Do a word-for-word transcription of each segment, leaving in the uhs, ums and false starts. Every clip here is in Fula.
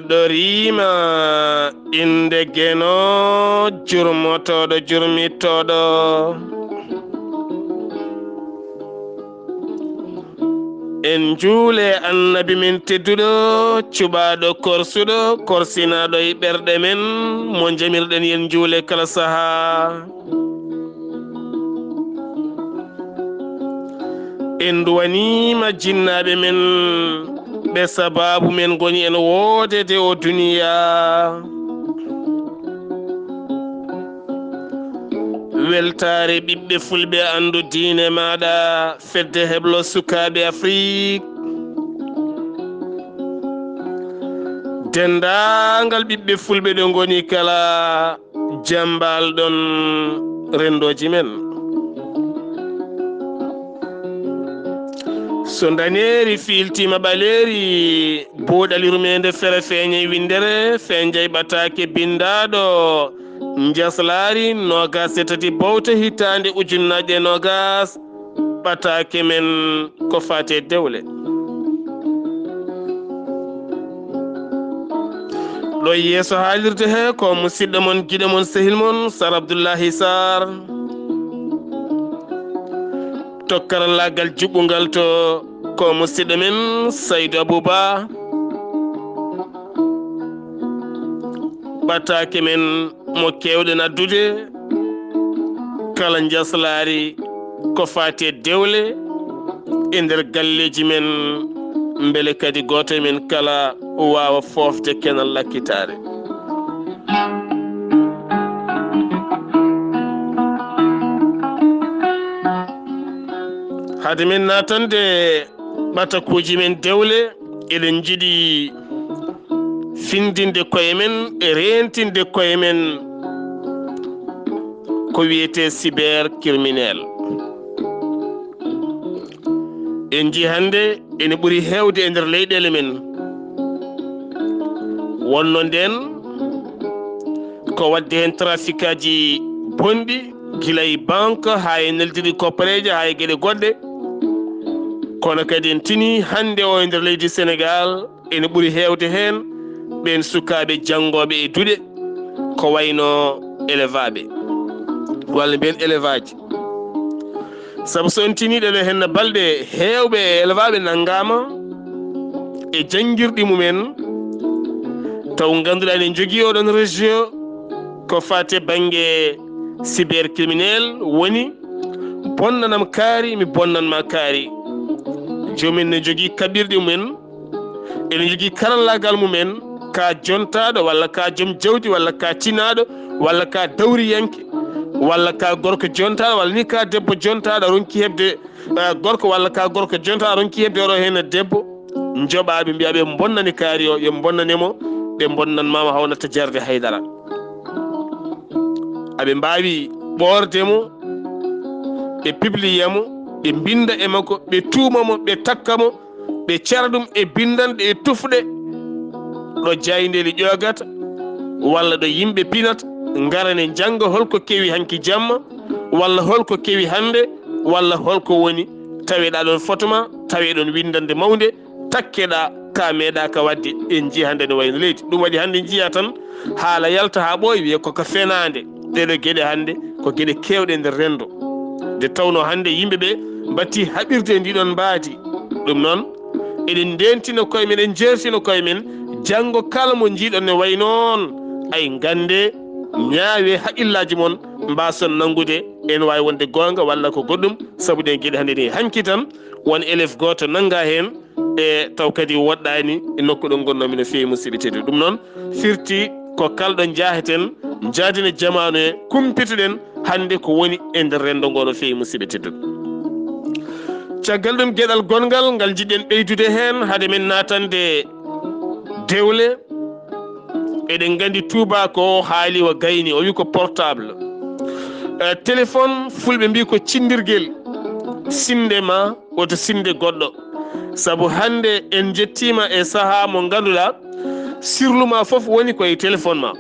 Doriima innde Geno, jurmotooɗo, jurmittooɗo. En njuule Annabi men tedduɗo, cuɓaaɗo, korsuɗo, korsinaaɗo e ɓerɗe men, mo njamirɗen, en njuule kala sahaa. En duwaniima jinnaaɓe men, ɓe sabaabu men ngoni en woodede o duniyaa. Weltaare ɓiɓɓe fulɓe, anndu diine maaɗa, fedde heblo sukaaɓe Afrik. Denndaangal ɓiɓɓe fulɓe ɗo ngoni kala, jambal ɗon renndooji men. So ndaneeri fiiltiima ɓaleeri, buuɗal yurmeende fere feeñay winndere, feeñay ɓataake binndaaɗo, njaslaari noogaas e tati bowte hitaande ujunnaaje noogaas, ɓataake men ko faati e dewle. Ɗo yeeso haalirde he ko musiɗɗo mon, giɗo mon, sehil mon, Sar Abdullahi Sar. To karallaagal juɓɓungal to ko musiɗɗo men Saydu Abuba. Ɓataake men mo keewɗen addude kala njaslaari ko faati e dewle e nder galleeji men, mbele kadi gooto e men kala waawa foofde kenal lakkitaare. Hade men naatande ɓatakuuji men dewle, eɗen njiɗi findinde koye men e reentinde koye men ko wiyetee cybercriminel. En njii hannde ene ɓuri heewde e nder leyɗeele men. Wonno ndeen ko waɗde heen trafikaaji bonɗi, gila e banque, haa e neldirɗi koppareeje, haa e geɗe goɗɗe. Kono kadi en tinii hannde o e nder leydi Senegaal, ene ɓuri heewde heen ɓeen sukaaɓe janngooɓe e duɗe, ko wayno elevaaɓe, walla mbiyen elevaaji. Sabu so on tinii ɗeɗo heen balɗe, heewɓe e elevaaɓe nanngaama e janngirɗi mumen, taw ngannduɗaa ne njogii oɗon réseau ko faati e bannge cybercriminel, woni bonnanam kaari, mi bonnan ma kaari. Joomum en ne njogii kaɓirɗe mumen, ene njogii karallaagal mumen, ka jontaaɗo, walla ka joom jawdi, walla ka tinaaɗo, walla ka dawriyanke, walla ka gorko jontaaɗo, walla ni ka debbo jontaaɗo, a ronki heɓde, eh, gorko, walla ka gorko jontaaɗo, a ronki heɓde oɗo heen debbo, njoɓa ɓe, mbiya ɓe bonnani kaari o, yo bonnane mo, ɓe bonnan ma mo, haw natta jarde haydara. Aɓe mbaawi ɓoorde mo, ɓe pibliya mo, ɓe mbinda e makko, ɓe tuuma mo, ɓe takka mo, ɓe cara ɗum e binndanɗe e tufɗe ɗo jaayndeeli ƴoogata, walla ɗo yimɓe pinata, ngara ne njannga holko kewi hanki jamma, walla holko kewi hannde, walla holko woni. Taweɗaa ɗon foto ma, tawee ɗon winndannde mawnde, takkeɗaa ka meeɗaaka waɗde. En njii hannde no wayno leydi. Ɗum waɗi hannde njiya tan haala yalta haa ɓooya, wiye ko ka fenaande. Ɗeɗo geɗe hannde ko geɗe keewɗe nder renndo. Nde tawnoo hannde yimɓe ɓe mbatti haɓirde e ndiɗon mbaadi. Ɗum noon, eɗen ndeentina koye men, en jeertina koye men, janngo kala mo njiiɗon ne wayi noon, ay nganndee, ñaawee haqqillaaji mon, mbaason nanngude, en waawi wonde goonga walla ko goɗɗum, sabu ɗeen geɗe hannde ni. Hanki tan, won élève gooto nanngaa heen, e taw kadi woɗɗaani e nokku ɗo ngonnoomi no feewi, musidɓe tedduɓe. Ɗum noon firti ko kalɗo njaaheten, njaadina jamaanu he, kumpitoɗen hannde ko woni e nder renndo ngo no feewi, musidɓe tedduɓe. Caggal ɗum, geɗal gonngal ngal njiɗɗen ɓeydude heen, hade men naatande dewle, eɗen nganndi tuubaako o haali o gayni, o wi ko portable. Eh, téléphone, fulɓe mbi ko cinndirgel. Sinnde ma, woto sinnde goɗɗo. Sabu hannde en njettiima e sahaa mo ngannduɗaa, sirlu ma fof woni ko e téléphone ma.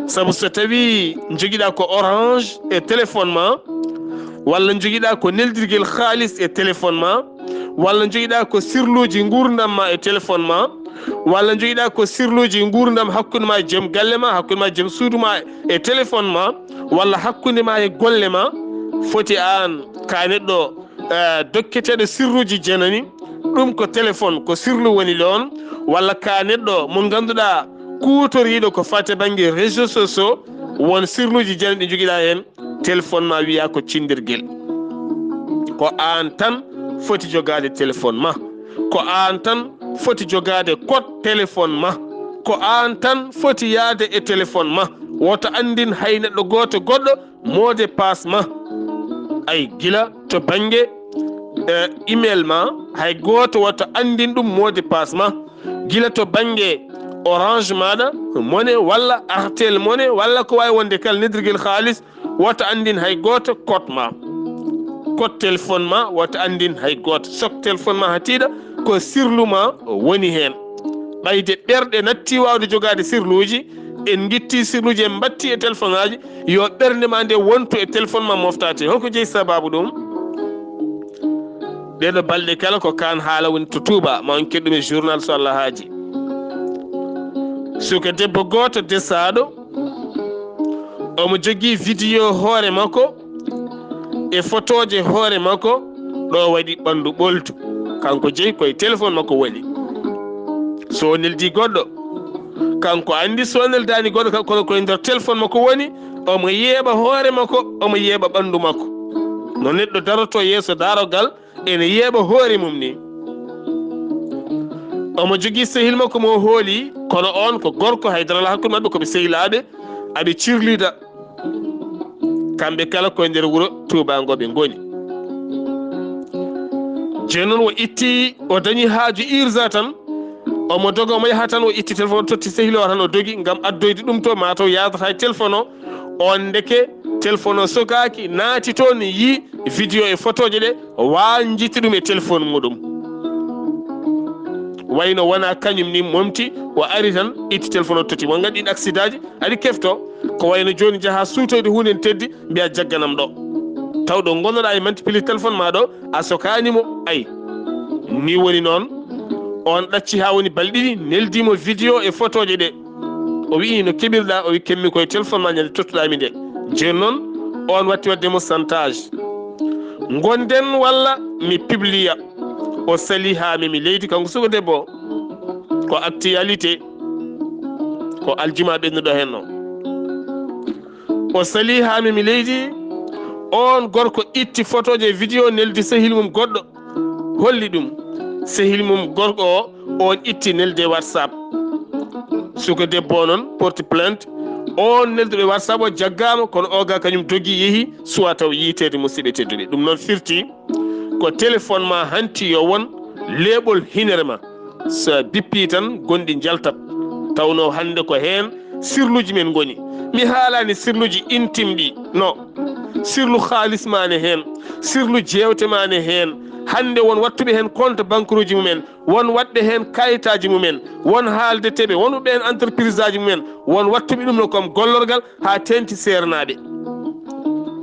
Sabu so tawii njogiɗaa ko Orange e téléphone ma, walla njogiɗaa ko neldirgel kaalis e téléphone ma, walla njogiɗaa ko sirluuji nguurndam ma e téléphone ma, walla njogiɗa ko sirluji nguurndam hakkunde ma e joom galle ma, hakkunde ma e joom suudu ma e téléphone ma, walla hakkunde ma e golle ma, foti aan ka neɗɗo, eh, dokketeɗo sirluji janani, ɗum ko téléphone, ko sirlu woni ɗon, walla ka neɗɗo mo ngannduɗa kuutoriɗo ko fate bannge réseaux sociaux, won sirluji janani ɗi njogiɗa heen, téléphone ma wiya ko cindirgel. Ko aan tan foti jogaade téléphone ma. Ko aan tan foti jogaade code téléphone ma. Ko aan tan foti yaade e téléphone ma. Woto anndin hay neɗɗo gooto goɗɗo mot de passe ma. Ay, gila to bannge, eh, email ma, hay gooto woto anndin ɗum mot de passe ma. Gila to bannge Orange maɗa, Money walla Airtel Money walla ko waawi wonde kala nedirgel haalis, woto anndin hay gooto code ma. Code téléphone ma, woto anndin hay gooto. Sok téléphone ma haa tiiɗa, ko sirlu ma woni heen. Ɓayde ɓerɗe natti waawde jogaade sirluuji, en ngitti sirluuji, en mbatti e téléphone aji, yo ɓernde ma nde wontu e téléphone ma moftaade. Holko jeyi sababu ɗum? Ɗeɗo balɗe kala ko kaan haala woni to Touba, ma on keɗɗum e journal so Allah haaji. Suka debbo gooto desaaɗo, omo jogii vidéo hoore makko e fotooje hoore makko, ɗo waɗi ɓanndu ɓoltu. Kanko jeyi koye téléphone makko woni. So o neldi goɗɗo, kanko anndi so o neldaani goɗɗo, ka-, kono koye nder téléphone makko woni, omo yeeɓa hoore makko, omo yeeɓa ɓanndu makko. No neɗɗo daroto yeeso darogal, ene yeeɓa hoore mum ni. Omo jogii sehil makko mo o hooli, kono on ko gorko, hay dara alaa hakkunde maɓɓe, ko ɓe sehilaaɓe, aɓe cirlida. Kamɓe kala koye nder wuro Touba ngo ɓe ngoni. Jooni noon o itti, o dañi haaju urgent tan, omo doga, omo yaha tan, o itti téléphone, o totti sehil o tan, o dogi ngam addoyde ɗum to, mataw yaadata e téléphone o. On ndeke téléphone o sogaaki, naati toon, yii vidéo e fotooje ɗe, waanjiti ɗum e téléphone muɗum. Wayno wona kañum ni momti, o ari tan, itti téléphone o totti. Mon nganndi ɗin accident ji aɗi kefto, ko wayno jooni njaha suutoyde huunde ne teddi, mbiya jagganam ɗo. Taw ɗo ngonnoɗa e manipulé téléphone ma ɗo, a sokaani mo, ay. Ni woni noon, on ɗacci haa woni balɗe ɗiɗi, neldi mo vidéo e fotooje ɗe. O wi'i, "No keɓirɗa?" O wi'i, "Keɓmi koye téléphone ma ñande tottuɗa mi nde." Jooni noon, on watti wadde mo chantage. Ngonden walla mi publia. O sali haa memi leydi, kanko suka debbo o. Ko actualité, ko aljuma ɓennuɗo heen o. O sali haa memi leydi, on gorko itti fotooje e vidéo, neldi sehil mum goɗɗo. Holli ɗum. Sehil mum gorko o, on itti neldi e WhatsApp. Suka debbo o noon porti plainte. On nelduɗo e WhatsApp o jaggaama, kono o ga kañum dogi yehi, suwa taw yiiteede, musidɓe tedduɓe. Ɗum noon firti ko téléphone ma hanti yo won leeɓol hinere ma. So bippi tan, gonɗi njaltat. Tawno hannde ko heen sirluuji men ngoni. Mi haalaani sirluuji intime ɗi, no. Sirlu haalis ma ne heen, sirlu jeewte ma ne heen. Hannde won wattuɓe heen compte banque uji mumen, won waɗɓe heen kayitaaji mumen, won haaldeteeɓe, won ɓeen entreprise aji mumen, won wattuɓe ɗum no comme gollorgal haa teeŋti seernaaɓe.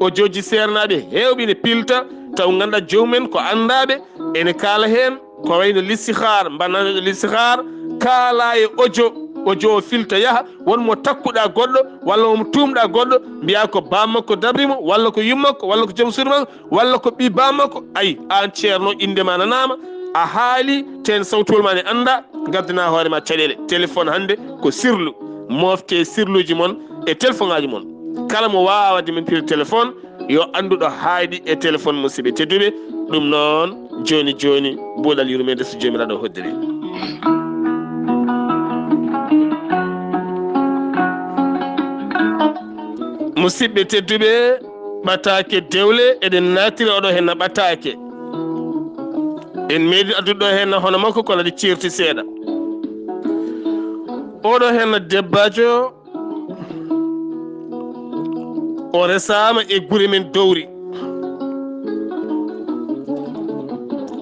Audio ji seernaaɓe heewɓe ne pilta, taw ngannduɗaa joomum en ko anndaaɓe, ene kaala heen ko wayno listihaar, mbannaneɗo listihaar, kaala e audio, audio o filta yaha, won mo takkuɗaa goɗɗo, walla mo tuumɗaa goɗɗo, mbiyaa ko baam makko dabri mo, walla ko yummakko, walla ko joom suudu makko, walla ko ɓii baam makko. Ay, aan ceerno, innde ma nanaama, a haali, teen sawtuwol ma ne anndaa, ngaddanaa hoore ma caɗeele. Téléphone hannde ko sirlu. Moofte sirluuji mon e téléphone ŋaaji mon. Kala mo waawaa waɗde min piri téléphone, yo anndu ɗo haayɗi e téléphone, musidɓe tedduɓe. Ɗum noon, jooni jooni, buuɗal yurmeende so Joomiraaɗo hoddiri. Musidɓe tedduɓe, ɓataake dewle, eɗen naatiri oɗo heen na ɓataake. En meeɗi addude ɗo heen na hono makko, kono aɗa ceerti seeɗa. Oɗo heen na debbaajo, o resaama e gure men Dowri.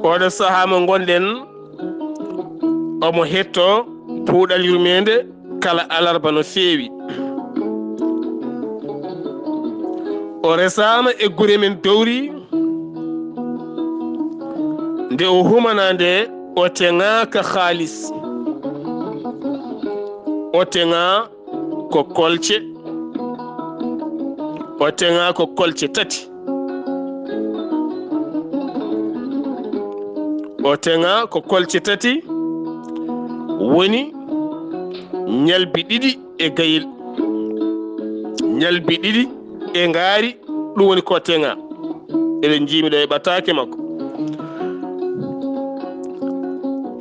Oɗo sahaa mo ngonɗen, omo hetto puuɗal yurmeende kala alarba no feewi. O resaama e gure men Dowri. Nde o humanaa nde, o teŋaaka haalis. O teŋa ko kolce, o teŋa ko kolce tati. O teŋa ko kolce tati, woni ñalbi ɗiɗi e gayel, ñalbi ɗiɗi e ngaari, ɗum woni ko teŋa. Eɗen njiimi ɗo e ɓataake makko.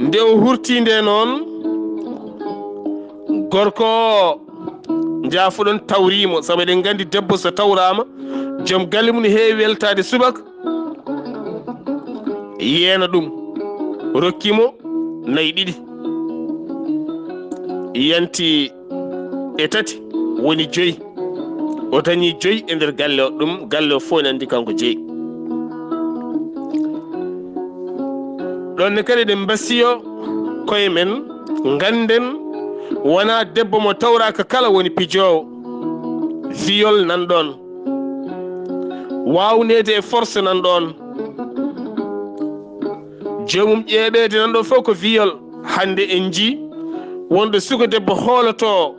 Nde o hurti nde noon, gorko o, njaafuɗon, tawriimo, sabu eɗen nganndi debbo so tawraama, joom galle mum heewi weltaade subaka, yeena ɗum, rokki mo nayi ɗiɗi, yanti e tati, woni joyi. O dañi joyi e nder galle o, ɗum galle o fof ene anndi kanko jeyi. Ɗon ne kadi eɗen mbasiyo koye men, ngannden wonaa debbo mo tawraaka kala woni pijoowo. Viol nan ɗon. Waawneede e force nan ɗon. Joomum ƴeeɓeede nan ɗon fof ko viol. Hannde en njii wonɗo suka debbo hoolotoo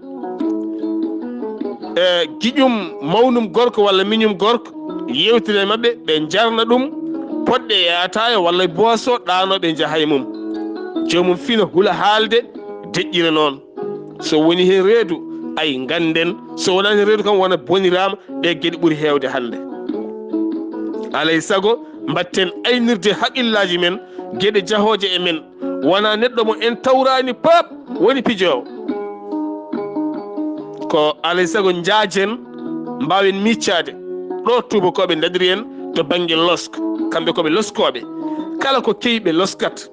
e giƴum mawnum gorko walla miñum gorko, yewtira e maɓɓe, ɓe njarna ɗum poɗɗe e ataaya walla e boisson, ɗaanoo ɓe njaha e mum. Joomum fina hula haalde, deƴƴira noon. So woni heen reedu, ay ngannden, so wonaani heen reedu kam wona boniraama, ɗe geɗe ɓuri heewde hannde. Alay sago, mbaɗten aynirde haqillaaji men, geɗe jahooje e men. Wonaa neɗɗo mo en tawraani pap woni pijoowo. Ko alay sago njaajen, mbaawen miiccaade. Ɗo tuubakooɓe ndaɗiri en to bannge losk, kamɓe ko ɓe loskooɓe. Kala ko kewi ɓe loskat,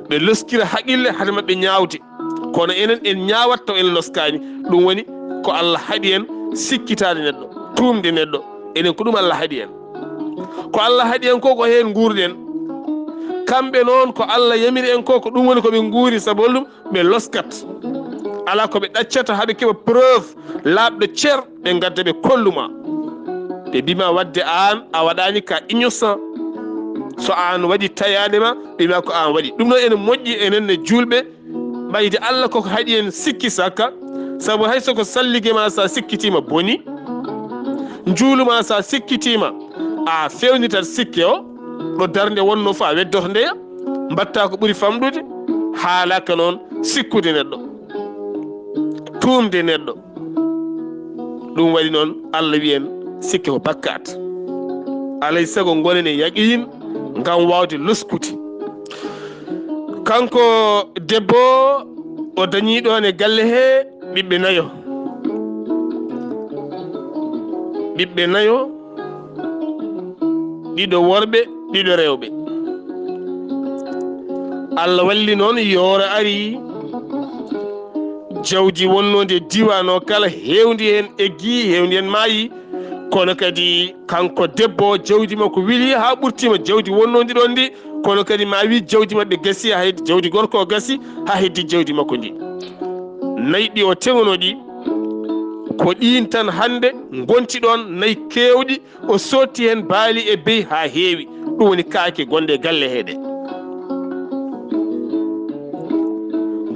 ɓe loskira haqille hade maɓɓe ñaawde. Kono enen en ñaawat taw en loskaani. Ɗum woni ko Allah haɗi en sikkitaade neɗɗo, tuumde neɗɗo. Enen ko ɗum Allah haɗi en. Ko Allah haɗi en ko, ko heen nguurɗen. Kamɓe noon ko Allah yamiri en ko, ko ɗum woni ko ɓe nguuri, sabu holɗum? Ɓe loskat. Alaa ko ɓe ɗaccata haa ɓe keɓa preuve laaɓɗo cer, ɓe ngadda ɓe kollu ma. Ɓe mbi ma waɗde aan a waɗaani, ka innocent. So aan waɗi tayaade ma, ɓe mbi ma ko aan waɗi. Ɗum noon ene moƴƴi enen ne juulɓe, ɓayde Allah koko haɗi en sikki sakka, sabu hay so ko sallige ma sa sikkitiima boni, njuulu ma sa sikkitiima, a fewnitat sikke o, ɗo darnde wonno fof a weddoto ndeya, mbatta ko ɓuri famɗude, haalaka noon sikkude neɗɗo, tuumde neɗɗo. Ɗum waɗi noon Allah wiyen sikke ko bakkaat. Alay sago ngonen e yaqiin ngam waawde loskude. Kanko debbo o, o dañii ɗoon e galle he ɓiɓɓe nayo. Ɓiɓɓe nayo, ɗiɗo worɓe, ɗiɗo rewɓe. Allah walli noon, yooro ari, jawdi wonnoondi e diiwaan o kala, heewndi heen eggii, heewndi heen maayii. Kono kadi kanko debbo o, jawdi makko wili haa ɓurtiima jawdi wonnoondi ɗoon ndi. Kono kadi ma wi jawdi maɓɓe gasi haa heddi, jawdi gorko o gasi haa heddi jawdi makko ndi. Nayi ɗi o teŋunoo ɗi, ko ɗiin tan hannde ngonti ɗoon, nayi keewɗi, o sotti heen baali e beyi haa heewi. Ɗum woni kaake gonɗe e galle he ɗe.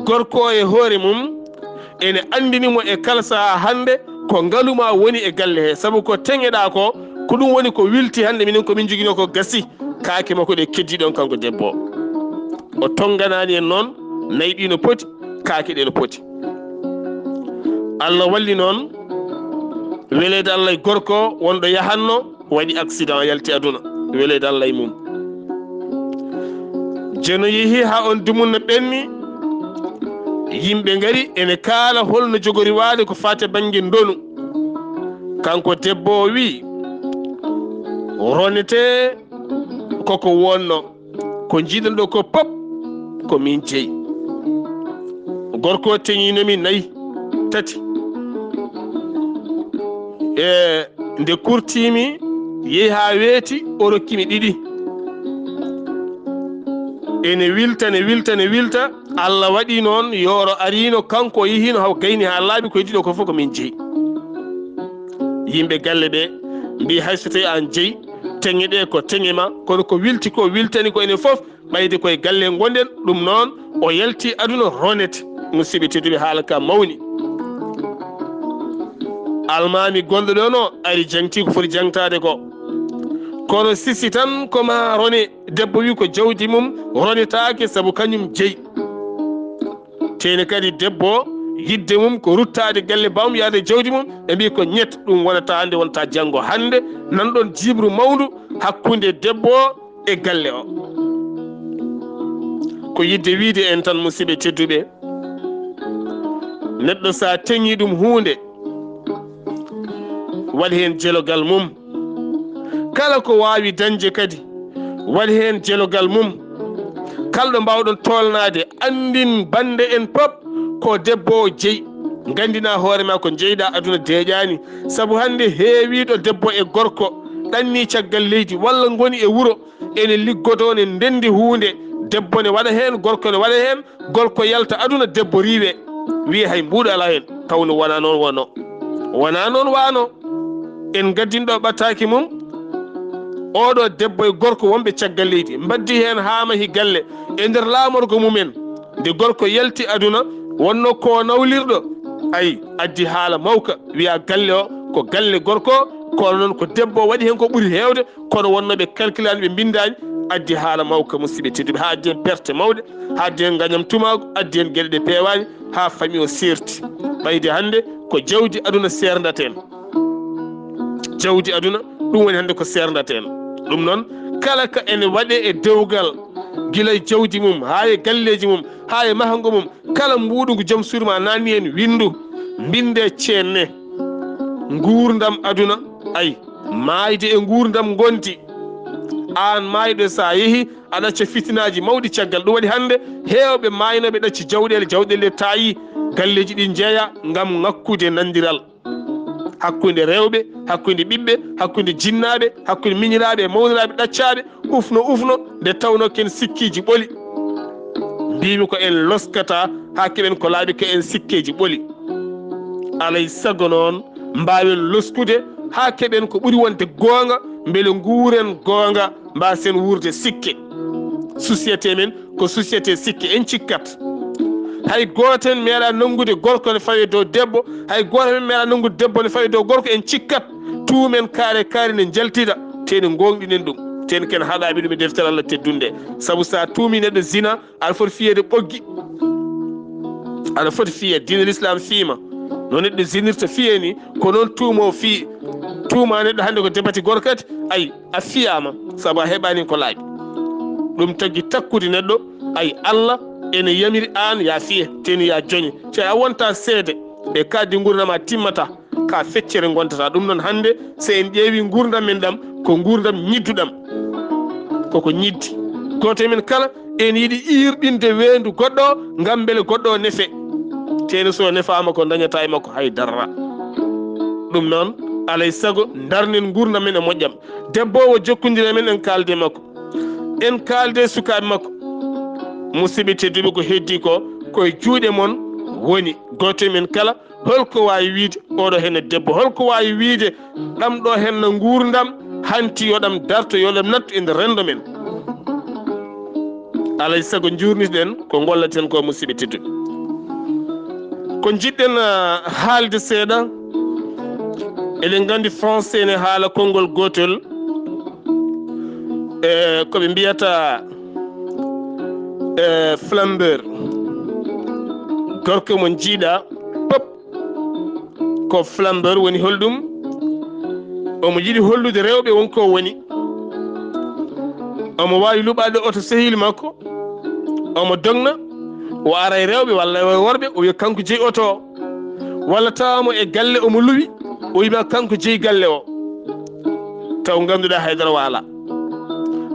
Gorko o e hoore mum ene anndini mo e kala sahaa hannde ko ngalu ma woni e galle he, sabu ko teŋeɗaa ko, ko ɗum woni ko wilti hannde, minen ko min njoginoo ko gasi. Kaake makko ɗe keddii ɗoon kanko debbo o. O tonnganaani en noon, nayi ɗi no poti, kaake ɗe no poti. Allah walli noon, weleede Allah e gorko wonɗo yahatno, waɗi accident, yalti aduna, weleede Allah e mum. Jeno yehi haa on dumunna ɓenni, yimɓe ngari ene kaala holno jogori waade ko faati bannge ndonu. Kanko debbo o wi, ronete koko wonno, ko njiɗen ɗo ko pop ko min jeyi. Gorko o teŋino mi nayi, tati. E nde kurtimi, yehi haa weeti, o rokkimi ɗiɗi. Ene wilta, ne wilta, ne wilta. Allah waɗi noon, yooro arino, kanko o yehino, haw gayni haa laaɓi, ko heddi ɗo ko fof ko min jeyi. Yimɓe galle ɓe mbi, hay so tawi aan jeyi, teŋe ɗe ko teŋe ma, kono ko wilti ko, wiltani ko enen fof, ɓayde koye galle ngonɗen. Ɗum noon, o yalti aduna, ronete. Musidɓe tedduɓe, haala ka mawni. Almaami gonɗo ɗon o ari jaŋti ko foti jaŋtaade ko. Kono sisi tan ko ma rone, debbo wi ko jawdi mum ronetaake sabu kañum jeyi. Teeni kadi debbo o yidde mum ko ruttaade galle bawum yaade jawdi mum, ɓe mbi ko ñet, ɗum wonata hannde, wonata janngo. Hannde nan ɗon jiiɓru mawndu hakkunde debbo o e galle o. Ko yidde wiide en tan, musidɓe tedduɓe, neɗɗo sa teŋi ɗum huunde, waɗi heen jelogal mum. Kala ko waawi dañde kadi, waɗi heen jelogal mum. Kala ɗo mbaawɗon tolnaade, anndin bannde en pop ko debbo o jeyi. Nganndina hoore ma ko jeyɗa, aduna deeƴaani. Sabu hannde heewiiɗo debbo e gorko ɗanni caggal leydi walla ngoni e wuro, ene liggodoo, ne ndenndi huunde, debbo ne waɗa heen, gorko ne waɗa heen, gorko yalta aduna, debbo riiwe, wiye hay mbuuɗo alaa heen, taw no wonaa noon wonoo, wonaa noon waanoo. En ngaddin ɗo ɓattaaki mum, oɗo debbo e gorko wonɓe caggal leydi, mbaddi heen haa mahi galle, e nder laamorgo mumen, nde gorko yalti aduna, wonno ko nawlirɗo, ay, addi haala mawka, wiya galle o ko galle gorko, kono noon ko debbo waɗi heen ko ɓuri heewde, kono wonno ɓe calculaani, ɓe mbindaani, addi haala mawka, musidɓe tedduɓe, haa addi heen perte mawɗe, haa addi heen ngañam tumaagu, addi heen geɗe ɗe peewaani, haa famille o seerti. Ɓayde hannde ko jawdi aduna seerndaten. Jawdi aduna, ɗum woni hannde ko seerndaten. Ɗum noon, kala ka ene waɗe e dewgal, gila e jawdi mum, haa e galleeji mum, haa e mahango mum, kala mbuuɗu ngu joom suudu ma naanni heen winndu, mbinde ceenne. Nguurndam aduna, ay, maayde e nguurndam ngonti. Aan maayɗo, so a yehi, a ɗacca fitinaaji mawɗi caggal. Ɗum waɗi hannde heewɓe maaynooɓe ɗacci jawɗeele, jawɗeele ɗe taayi, galleeji ɗi njeeya ngam ŋakkude nanndiral hakkunde rewɓe, hakkunde ɓiɓɓe, hakkunde jinnaaɓe, hakkunde miñiraaɓe e mawniraaɓe ɗaccaaɓe, ufno, ufno, nde tawnoo ko en sikkeeji ɓoli. Mbiymi ko en loskata haa keɓen ko laaɓi, ko en sikkeeji ɓoli. Alay sago noon, mbaawen loskude haa keɓen ko ɓuri wonde goonga, mbele nguuren goonga, mbaasen wuurde sikke. Société men ko société sikke, en cikkat. Hay gooto en meeɗa nanngude gorko ne fawi dow debbo, hay gooto men meeɗa nanngude debbo ne fawi dow gorko, en cikkat. Tuumen kaare kaare ne njaltida, te ne ngoongɗinen ɗum, te ne ken haɗaaɓe ɗum e deftere Allah teddunde. Sabu so a tuumi neɗɗo zina, aɗa foti fiyeede ɓoggi. Aɗa foti fiyeede, diine l'islam fiima. No neɗɗo zinirta fiyee ni, ko noon tuumo fii. Tuuma neɗɗo hannde ko debati gorkati, ay, a fiyaama, sabu a heɓaani ko laaɓi. Ɗum tagi takkude neɗɗo, ay, Allah ene yamiri aan ya fiye, te ni ya joñe. Te a wonta seede, e kadi nguurndam a timmata, ka feccere ngontata. Ɗum noon hannde, so en ƴeewi nguurndam men ɗam, ko nguurndam ñidduɗam. Koko ñiddi. Gooto e men kala, en yiɗi iirɗinde weendu goɗɗo o, ngam mbele goɗɗo o nefe. Te ni so nefaama ko dañata e makko hay dara. Ɗum noon, alay sago, ndarnen nguurndam men e moƴƴam. Debbo o jokkondira men, en kaalde makko. En kaalde sukaaɓe makko. Musidɓe tedduɓe, ko heddi ko, koye juuɗe mon woni. Gooto e men kala, holko waawi wiide oɗo heen debbo? Holko waawi wiide ɗam ɗo heen nguurndam hanti yo ɗam darto, yo ɗam nattu e nder renndo men? Alay sago njuurniten ko ngollaten ko, musidɓe tedduɓe. Ko njiɗɗen, ah, haalde seeɗa, eɗen nganndi français ne haala konngol gootol, e ko ɓe mbiyata, e flambeur. Gorko mo njiiɗa pop ko flambeur, woni holɗum? Omo yiɗi hollude rewɓe wonko woni. Omo waawi luɓaade oto sehil makko, omo dogna, o ara e rewɓe walla e worɓe, o wiya kanko jeyi oto o. Walla tawa mo e galle, omo luwi, o wiya kanko jeyi galle o. Taw ngannduɗaa haydara waala.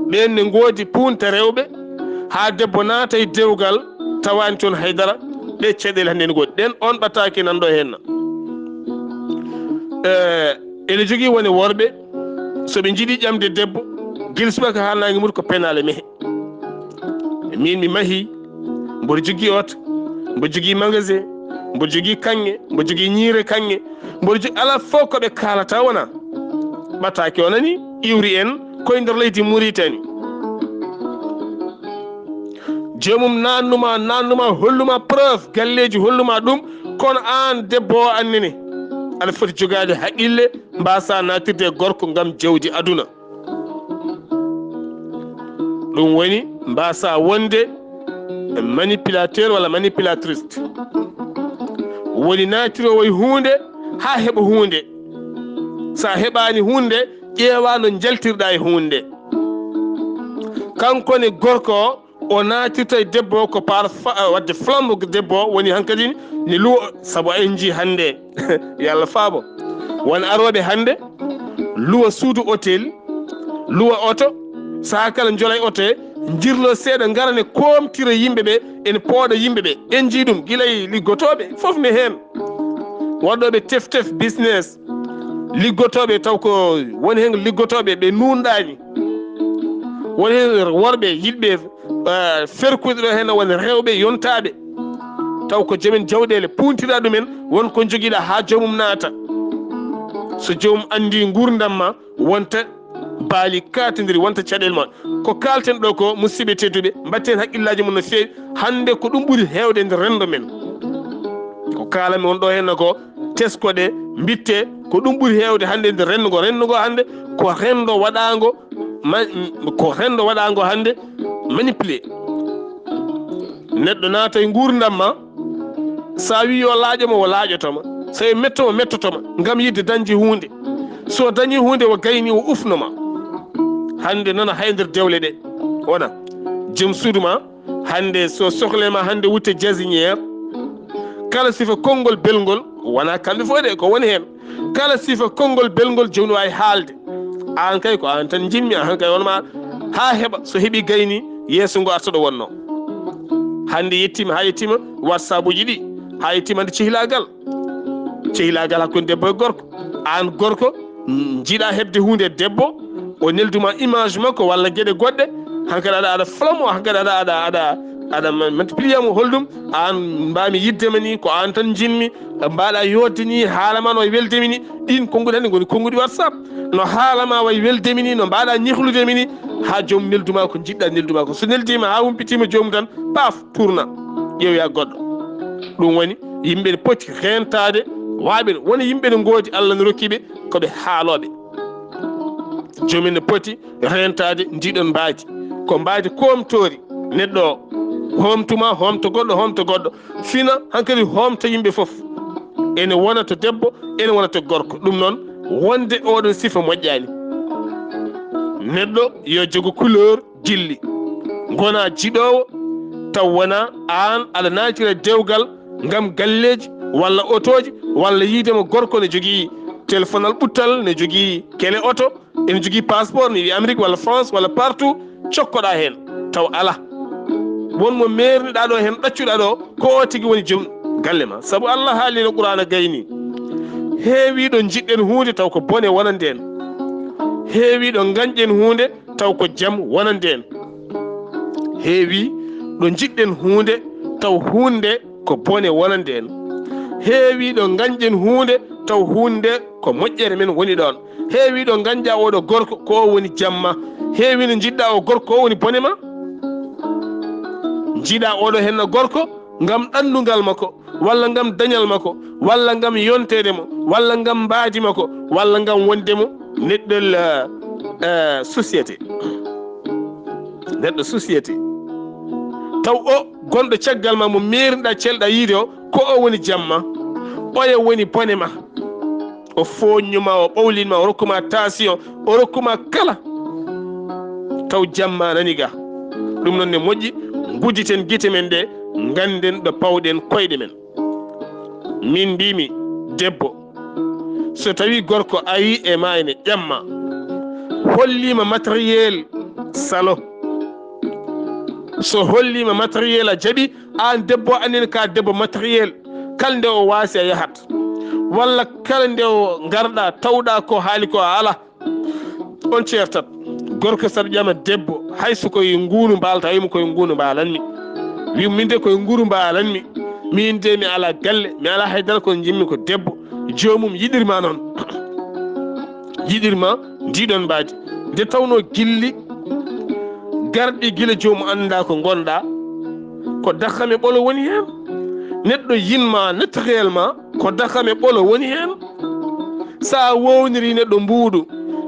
Ɓeen ne ngoodi puunta rewɓe, haa debbo naata e dewgal, tawaani toon haydara. Ɗe caɗeele hannde ne ngoodi. Ɗen on ɓataake nan ɗo heen na. Eh, ene jogii wone worɓe, so ɓe njiɗi ƴamde debbo, gila subaka haa naange muta ko penaale mehe. Min mi mahi, mboɗo jogii oto, mboɗo jogii magasin, mboɗo jogii kaŋŋe, mboɗo jogii ñiire kaŋŋe, mboɗo jogii, alaa fof ko ɓe kaalata wona ɓataake o nani, iwri en koye nder leydi Muritani. Joomum naannuma, naannuma, holluma preuve, galleeji holluma ɗum, Kono aan debbo o annene, aɗa foti jogaade haqqille, mbaasa naatirde e gorko ngam jawdi aduna. Ɗum woni mbaasa wonde manipulateur walla manipulatrice. Woni naatiroowo e huunde haa heɓa huunde. So a heɓaani huunde, ƴeewa no njaltirɗa e huunde. Kanko ne gorko o, o naatirta e debbo o ko par fa-, wadde flambo debbo o woni hankadi ne luwa, sabu en njii hannde, yo Allah faabo. Won arooɓe hannde, luwa suudu hôtel, luwa oto, sahaa kala njola e oto he, njirlo seeɗa, ngara ne koomtira yimɓe ɓe, ene pooɗa yimɓe ɓe. En njii ɗum, gila e liggotooɓe, fof ne heen. Waɗooɓe tef tef business, liggotooɓe taw ko woni heen liggotooɓe ɓe nuunɗaani. Woni heen worɓe yiɗɓe, eh, ferkude ɗo heen, woni rewɓe yontaaɓe. Taw ko joom en jawɗeele puuntira ɗumen, won ko njogiɗa haa joomum naata. So joomum anndi nguurndam ma, wonta baali kaatondiri, wonta caɗeele ma. Ko kaalten ɗo ko, musiɓɓe tedduɓe, mbatten haqqillaaji mum no feewi. Hannde ko ɗum ɓuri heewde e nder renndo men. Ko kaalami on ɗo heen ko, teskoɗe, mbitte, ko ɗum ɓuri heewde hannde e nder renndo ngo. Renndo ngo hannde ko renndo waɗaango ma-, ko renndo waɗaango hannde manipulé. Neɗɗo naata e nguurndam ma, so a wii yo laaƴo ma, o laaƴoto ma. So yo metto ma, mettoto ma, ngam yiɗde dañde huunde. So dañi huunde, o gayni, o ufno ma. Hannde nana hay nder dewle ɗe. Wona, joom suudu ma, hannde so sohle ma hannde wutte jasiñeer, kala sifa konngol belngol, wona kamɓe fof de, ko woni heen. Kala sifa konngol belngol, jooni waawi haalde. Aan kay ko aan tan njiɗmi, aan kay on ma haa heɓa, so heɓi gayni, yeeso ngo arta ɗo wonno. Hannde yettiima, haa yettiima WhatsApp uji ɗi, haa yettiima nde cehilaagal. Cehilaagal hakkunde debbo e gorko. Aan gorko, njiɗa heɓde huunde e debbo, o nelduma image makko walla geɗe goɗɗe, hankadi aɗa, aɗa flamo, hankadi aɗa, aɗa, aɗa, aɗa ma-, multiplier mo, holɗum, aan mbaami yiɗde ma ni, ko aan tan njiɗmi, mbaɗa yodde ni, haala ma no weldemi ni, ɗin konnguɗi hannde ngoni konnguɗi WhatsApp. No haala ma wayi weldemi ni, no mbaɗa ñihludemi ni, haa joom nelduma ko njiɗɗa nelduma ko. So neldima haa humpitiima joomum tan, paf, tourna, ƴeewoya goɗɗo. Ɗum woni yimɓe ne poti reentaade, waaɓe, wona yimɓe ne ngoodi Allah ne rokki ɓe ko ɓe haalooɓe. Joomum ne poti reentaade ndiɗon mbaadi. Ko mbaadi koomtoori. Neɗɗo o hoomtuma, hoomto goɗɗo, hoomto goɗɗo. Fina hankadi hoomta yimɓe fof. Ene wona to debbo, ene wona to gorko. Ɗum noon, wonde oɗon sifa moƴƴaani. Neɗɗo yo jogo couleur jilli. Ngona jiɗoowo, taw wona aan aɗa naatira dewgal ngam galleeji walla otooji, walla yiide mo gorko ne jogii telefonal ɓuttal, ne jogii kele oto, ene jogii passeport, ne wiya Amérique walla France walla partout, cokkoɗa heen, taw alaa. Won mo meerniɗa ɗo heen, ɗaccuɗa ɗo, ko o tigi woni joom galle ma. Sabu Allah haalino Qur'aana gayni. Heewi ɗo njiɗɗen huunde taw ko bone wonande en. Heewi ɗo ngañɗen huunde taw ko jam wonande en. Heewi ɗo njiɗɗen huunde taw huunde ko bone wonande en. Heewi ɗo ngañɗen huunde taw huunde ko moƴƴere men woni ɗoon. Heewi ɗo ngañɗa oɗo gorko ko o woni jamma. Heewi no njiɗɗa o gorko ko o woni bone ma. Njiɗa oɗo henna gorko ngam ɗanndugal makko, walla ngam dañal makko, walla ngam yonteede mo, walla ngam mbaadi makko, walla ngam wonde mo neɗɗo, eh, eh, société. Neɗɗo société. Taw o gonɗo caggal ma mo meerniɗa celɗa yiide o, ko o woni jamma. Oya woni bone ma. O fooñnu ma, o ɓawlin ma, o rokku ma tension, o rokku ma kala. Taw jamma nani ga. Ɗum noon ne moƴƴi, ngudditen gite men ɗe, ngannden ɗo pawɗen koyɗe men. Min mbimi, debbo, so tawi gorko ari e ma ene ƴamma, hollima matériel salo. So hollima matériel a jaɓi, aan debbo annen ka debbo matériel. Kala nde o waasi a yahat. Walla kala nde o ngarɗa tawɗa ko haali ko a ala. On ceertat. Gorko saɗa ƴama debbo, hay so koye ngunu mbaalata, wiimo koye ngunu mbaalanmi. Wiimo min de koye nguru mbaalanmi. Min de mi ala galle, mi ala haydara, ko njimmi ko debbo. Joomum yiɗirma noon. Yiɗirma ndiɗon mbaadi. Nde tawno gilli garɗi gila joomum annda ko ngonɗa, ko dakhame ɓolo woni heen. Neɗɗo yinma, naturellement, ko dakam e ɓolo woni heen. So a wowniri neɗɗo mbuuɗu,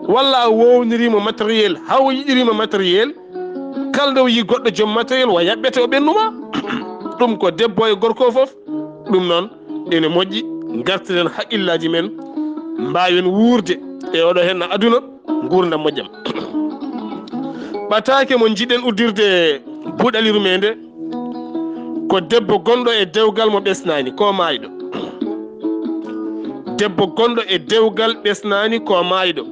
walla a wownirimo matériel, haw yiɗirima matériel, kala nde o yi goɗɗo joom matériel, wa yaɓɓete o ɓennuma. Ɗum ko debbo e gorko fof. Ɗum noon, ene moƴƴi, ngartiren haqqillaaji men, mbaawen wuurde e oɗo henna aduna, nguurndam moƴƴam. Ɓataake mo njiɗen uddirde buuɗaliru me nde, ko debbo gonɗo e dewgal mo ɓesnaani, ko maayɗo. Debbo gonɗo e dewgal ɓesnaani, ko maayɗo.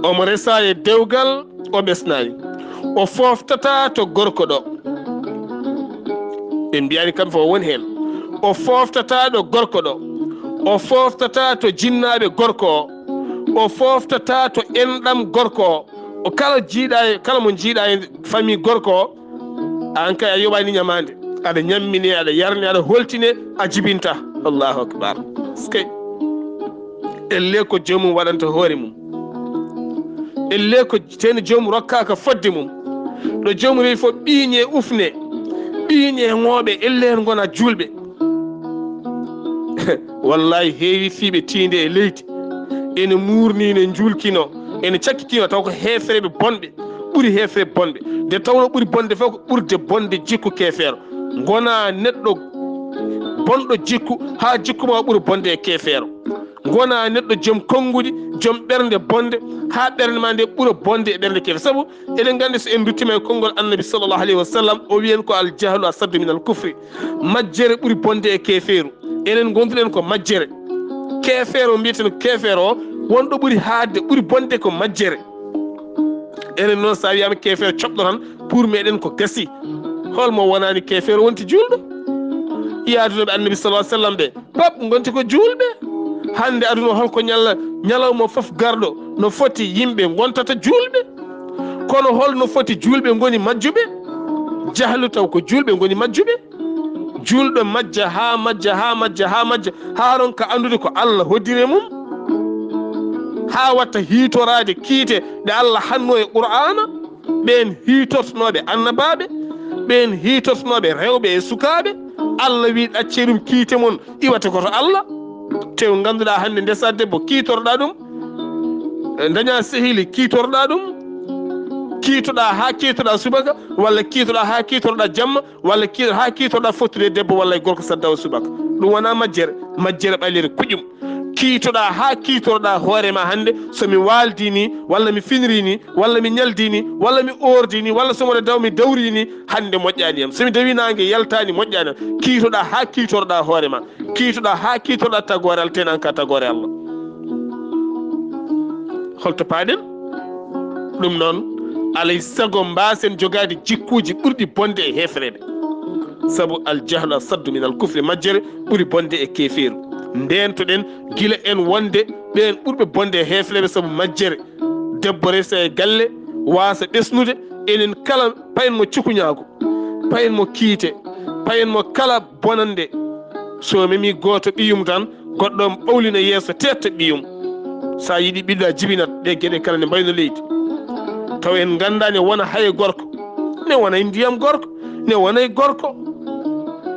Omo resa e dewgal, o ɓesnaani. O fooftataa to gorko ɗo. Ɓe mbiyani kam fof won heen. O fooftataa ɗo gorko ɗo. O fooftataa to jinnaaɓe gorko o. O fooftataa to enɗam gorko o. O kala jiiɗa e, kala mo jiiɗa e famille gorko o, aan kay a yoɓaani ñamaande. Aɗa ñammine, aɗa yarne, aɗa holtine, a jibinta. Allahu akbar. Skey. Elle ko joomum waɗanta hoore mum. Elle ko teno joomum rokkaaka fodde mum. Ɗo joomum rewi fof ɓiiñe ufne. Ɓiiñe ŋooɓe, elle en ngona juulɓe. Wallahi, heewi fiiɓe tiinde e leydi. Ene muurnino, njuulkino, ene cakkitino, taw ko heefereɓe bonɓe, ɓuri heefere bonɓe. Nde tawno ɓuri bonde fof ko ɓurde bonde jikku keefeero. Ngona neɗɗo bonɗo jikku, haa jikku ma ɓura bonde e keefeero. Ngona neɗɗo joom konnguɗi, joom ɓernde bonde, haa ɓernde ma nde ɓura bonde e ɓernde keefeero. Sabu eɗen nganndi, so en nduttiima e konngol Annabi sallallahu alayhi wa sallam, o wiyen ko al jahlu asaddu min al kufri. Majjere ɓuri bonde e keefeeru. Enen ngonduɗen ko majjere. Keefeero, mbiyeten ko keefeero o, wonɗo ɓuri haaɗde, ɓuri bonde ko majjere. Enen noon, so a wiyaama keefeero coɓɗo tan, pour meɗen ko gasi. Hol mo wonaani keefeero wonti juulɗo? Yaadunooɓe Annabi sallallahu alayhi wa sallam ɓe, pap ngonti ko juulɓe. Hannde aduna o, holko ñalla, ñalawma fof garɗo, no foti yimɓe ngontata juulɓe? Kono hol no foti juulɓe ngoni majjuɓe? Jahlu taw ko juulɓe ngoni majjuɓe. Juulɗo majja, haa majja, haa majja, haa majja, haa ronka anndude ko Allah hoddiri e mum, haa watta hiitoraade kiite ɗe Allah hanno e Qur'aana, ɓeen hiitortonooɓe annabaaɓe, ɓeen hiitortonooɓe rewɓe e sukaaɓe. Allah wi ɗaccee ɗum kiite mon, iwata ko to Allah. Tew ngannduɗaa hannde ndesa debbo kiitorɗaa ɗum, daña sehili kiitorɗaa ɗum, kiitoɗaa haa kiitoɗaa subaka, walla kiitoɗaa haa kiitoɗaa jamma, walla kiito haa kiitoɗaa fottude e debbo walla e gorko so tawaa subaka. Ɗum wonaa majjere, majjere ɓaleere kuƴum. Kiitoɗaa haa kiitoɗaa hoore ma hannde, so mi waaldi ni, walla mi finiri ni, walla mi ñaldi ni, walla mi oordi ni, walla so mboɗo daw mi dawri ni, hannde moƴƴaani am. So mi dawi naange yaltaani, moƴƴaani am. Kiitoɗaa haa kiitoɗaa hoore ma. Kiitoɗaa haa kiitoɗaa tagoore Allah, tenan ka tagoore Allah. Holto paaɗen? Ɗum noon, alay sago mbaasen jogaade jikkuuji ɓurɗi bonde e heefereɓe. Sabu al jahlu asaddu min al kufri, majjere ɓuri bonde e keefeeru. Ndeentoɗen gila en wonde ɓeen ɓurɓe bonde e heefereɓe sabu majjere. Debbo resa e galle, waasa ɓesnude, enen kala payen mo cukuñaagu, payen mo kiite, payen mo kala bonannde. So memi gooto ɓiyum tan, goɗɗo on ɓawlina yeeso, teetta ɓiyum. So a yiɗi ɓiɗɗo a jibinat, ɗe geɗe kala ne mbayno leydi. Taw en nganndaa ne wona haye gorko, ne wona e ndiyam gorko, ne wona e gorko.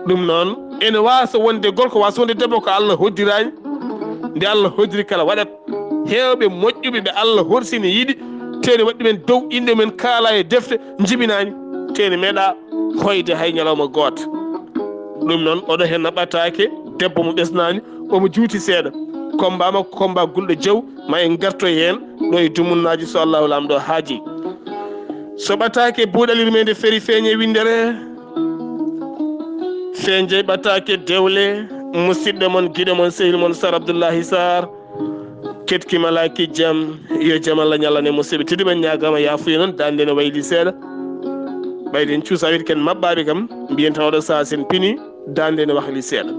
Ɗum noon, ene waasa wonde gorko, waasa wonde debbo ko Allah hoddiraani. Nde Allah hoddiri kala waɗat. Heewɓe moƴƴuɓe ɓe Allah horsini yiɗi, tene waɗi men dow inɗe men kaala e defte, njibinaani, tene meeɗa hoyde hay ñalawma gooto. Ɗum noon, oɗo heen naɓataake, debbo mo ɓesnaani, omo juuti seeɗa. Combat makko, combat gulɗo jaw, ma en ngartoy heen ɗo e dumunnaaji so Allahu Laamɗo haaji. So ɓataake buuɗalirmeende feri feeñe winndere, feeñjey ɓataake dewle, musidɗo mon, giɗo mon, sehil mon, Sar Abdullahi Sar. Ketki malaaki jam, yo jam Allah ñallan e musidɓe tedduɓe, ñaagaama yaafuya noon, daande ne wayli seeɗa. Ɓayde en cuusa wiide ken maɓɓaaɓe kam, mbiyen tan oɗo sahaa sen pini, daande ne wahli seeɗa.